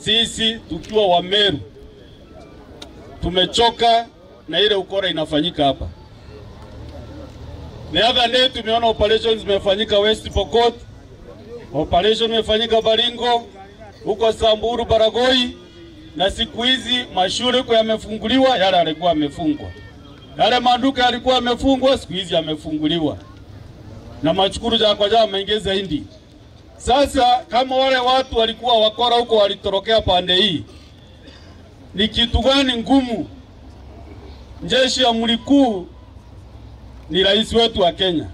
Sisi tukiwa wa Meru tumechoka na ile ukora inafanyika hapa. The other day tumeona operations zimefanyika West Pokot, operation imefanyika Baringo, huko Samburu, Baragoi, na siku hizi mashule huko yamefunguliwa, yale yalikuwa yamefungwa. Yale maduka yalikuwa yamefungwa, siku hizi yamefunguliwa. Na machukuru za kwa jamaa ameingiza hindi. Sasa kama wale watu walikuwa wakora huko walitorokea pande hii, ni kitu gani ngumu? Jeshi ya mlikuu ni rais wetu wa Kenya.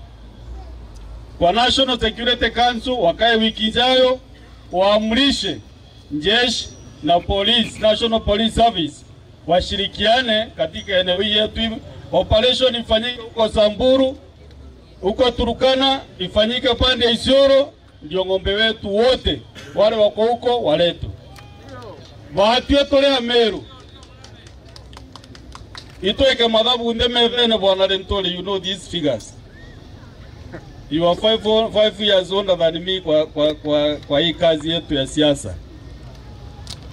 Kwa National Security Council wakae wiki ijayo waamrishe jeshi na police, National Police Service washirikiane katika eneo hili yetu. Operation ifanyike huko Samburu, huko Turkana, ifanyike pande ya Isiolo, ndio ng'ombe wetu wote wale wako huko waletu. Bahati yetu leo Meru itoeke madhabu ndeme vene bwana Lentoli, you know these figures. You are 5 years older than me kwa hii kazi yetu ya siasa.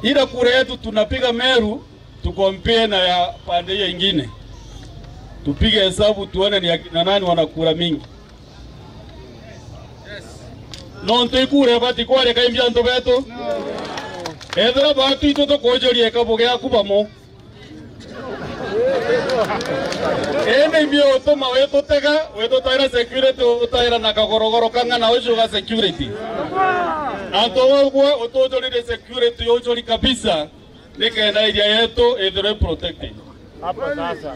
Ila kura yetu tunapiga Meru tukompee na ya pande hiyo ingine. Tupige hesabu tuone ni akina nani wanakura mingi. Yes. No ntoikure bati kware kaimbia ntobeto. Ethera batu ito tokojorie kaboge akubamo. Ene mbio otoma weto tega weto taira security utaira na kagorogoro kanga na ojo ga security. Anto gwa otojorire security ojori kabisa nikaenda area yetu ethero protected. Hapo sasa.